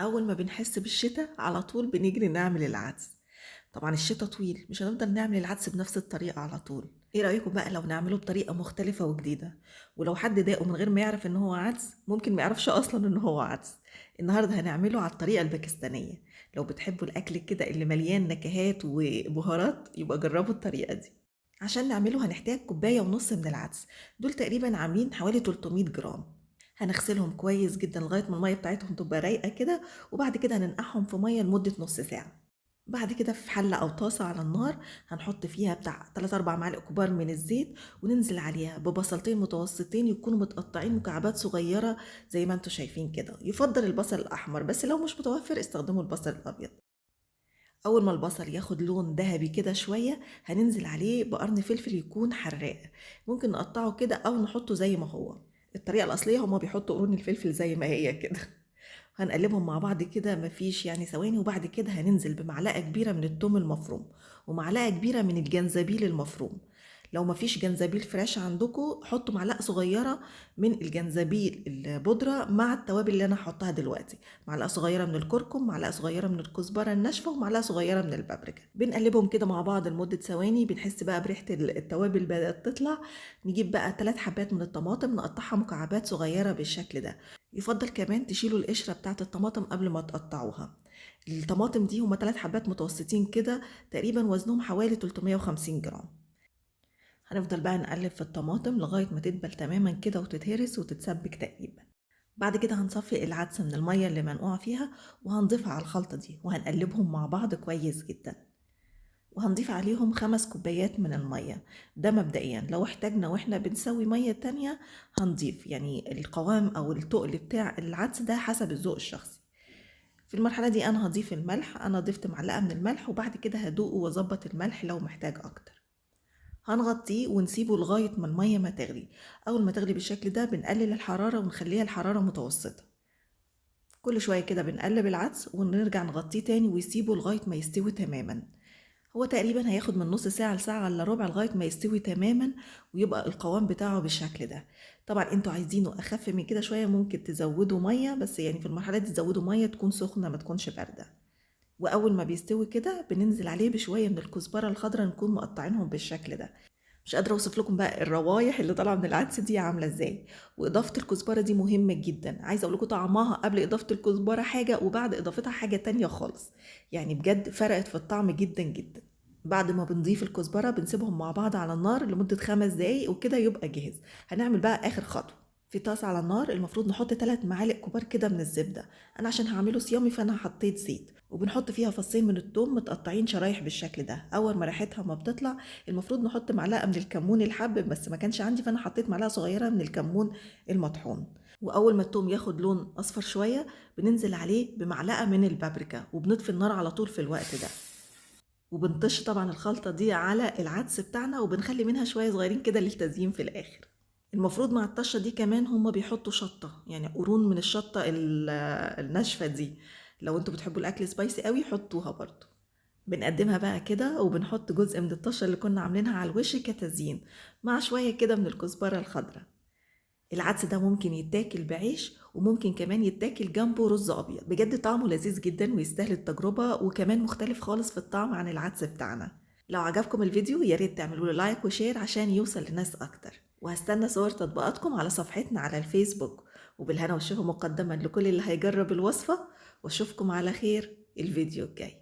أول ما بنحس بالشتاء على طول بنجري نعمل العدس. طبعا الشتاء طويل، مش هنفضل نعمل العدس بنفس الطريقة على طول. ايه رأيكم بقى لو نعمله بطريقة مختلفة وجديدة؟ ولو حد داقه من غير ما يعرف ان هو عدس ممكن ما يعرفش اصلا ان هو عدس. النهاردة هنعمله على الطريقة الباكستانية. لو بتحبوا الاكل كده اللي مليان نكهات وبهارات يبقى جربوا الطريقة دي. عشان نعمله هنحتاج كوباية ونص من العدس، دول تقريبا عاملين حوالي 300 جرام. هنغسلهم كويس جدا لغاية ما المية بتاعتهم تبقى رايقة كده، وبعد كده هننقعهم في مية لمدة نص ساعة. بعد كده في حلة أو طاسة على النار هنحط فيها بتاع 3-4 معالق كبار من الزيت، وننزل عليها ببصلتين متوسطين يكونوا متقطعين مكعبات صغيرة زي ما انتوا شايفين كده. يفضل البصل الأحمر، بس لو مش متوفر استخدموا البصل الأبيض. أول ما البصل ياخد لون ذهبي كده شوية هننزل عليه بقرن فلفل يكون حراق، ممكن نقطعه كده أو نحطه زي ما هو. الطريقة الأصلية هما بيحطوا قرون الفلفل زي ما هي كده. هنقلبهم مع بعض كده مفيش ثواني، وبعد كده هننزل بمعلقة كبيرة من التوم المفروم ومعلقة كبيرة من الجنزبيل المفروم. لو مفيش جنزبيل فريش عندكم حطوا معلقة صغيرة من الجنزبيل البودرة مع التوابل اللي أنا هحطها دلوقتي، معلقة صغيرة من الكركم، معلقة صغيرة من الكزبرة الناشفة، ومعلقة صغيرة من البابريكا. بنقلبهم كده مع بعض لمدة ثواني، بنحس بقى بريحة التوابل بدأت تطلع. نجيب بقى 3 حبات من الطماطم نقطعها مكعبات صغيرة بالشكل ده. يفضل كمان تشيلوا القشرة بتاعت الطماطم قبل ما تقطعوها. الطماطم دي هما 3 حبات متوسطين كده، تقريبا وزنهم حوالي 350 جرام. هنفضل بقى نقلب في الطماطم لغاية ما تدبل تماما كده وتتهرس وتتسبك تقريبا. بعد كده هنصفي العدس من المية اللي منقوعة فيها وهنضيفها على الخلطة دي، وهنقلبهم مع بعض كويس جدا. وهنضيف عليهم 5 كوبايات من المية، ده مبدئيا. لو احتاجنا واحنا بنسوي مية تانية هنضيف، القوام او التقل بتاع العدس ده حسب الذوق الشخصي. في المرحلة دي انا هضيف الملح، انا ضفت معلقة من الملح، وبعد كده هدوقه واظبط الملح لو محتاج اكتر. هنغطيه ونسيبه لغاية ما المية ما تغلي. أول ما تغلي بالشكل ده بنقلل الحرارة ونخليها الحرارة متوسطة. كل شوية كده بنقلب العدس ونرجع نغطيه تاني ويسيبه لغاية ما يستوي تماما. هو تقريبا هياخد من نص ساعة لساعة إلا ربع لغاية ما يستوي تماما ويبقى القوام بتاعه بالشكل ده. طبعا انتوا عايزينه أخف من كده شوية ممكن تزودوا مية، بس في المرحلة دي تزودوا مية تكون سخنة ما تكونش باردة. وأول ما بيستوي كده بننزل عليه بشوية من الكزبرة الخضراء نكون مقطعينهم بالشكل ده. مش قادرة أوصف لكم بقى الروايح اللي طالعة من العدس دي عاملة إزاي. وإضافة الكزبرة دي مهمة جدا، عايزة أقول لكم طعمها قبل إضافة الكزبرة حاجة وبعد إضافتها حاجة تانية خالص، بجد فرقت في الطعم جدا جدا. بعد ما بنضيف الكزبرة بنسيبهم مع بعض على النار لمدة 5 دقايق وكده يبقى جاهز. هنعمل بقى آخر خطوة. في طاسة على النار المفروض نحط 3 معالق كبار كده من الزبدة، أنا عشان هعمله صيامي فأنا حطيت زيت، وبنحط فيها فصين من التوم متقطعين شرايح بالشكل ده. أول ما ريحتها ما بتطلع المفروض نحط معلقة من الكمون الحب، بس ما كانش عندي فأنا حطيت معلقة صغيرة من الكمون المطحون. وأول ما التوم ياخد لون أصفر شوية بننزل عليه بمعلقة من البابريكا، وبنطفي النار على طول في الوقت ده. وبنطش طبعا الخلطة دي على العدس بتاعنا، وبنخلي منها شوية صغيرين كده للتزيين في الآخر. المفروض مع الطشة دي كمان هما بيحطوا شطة، يعني قرون من الشطة الناشفة دي. لو انتوا بتحبوا الأكل سبايسي قوي حطوها برضو. بنقدمها بقى كده، وبنحط جزء من الطشة اللي كنا عاملينها على الوش كتزيين مع شوية كده من الكزبرة الخضراء. العدس ده ممكن يتاكل بعيش، وممكن كمان يتاكل جنبه رز أبيض. بجد طعمه لذيذ جدا ويستاهل التجربة، وكمان مختلف خالص في الطعم عن العدس بتاعنا. لو عجبكم الفيديو يا ريت تعملوا له like و share عشان يوصل لناس أكتر، وهستنى صور تطبيقاتكم على صفحتنا على الفيسبوك. وبالهنا والشفا مقدما لكل اللي هيجرب الوصفة، واشوفكم على خير الفيديو الجاي.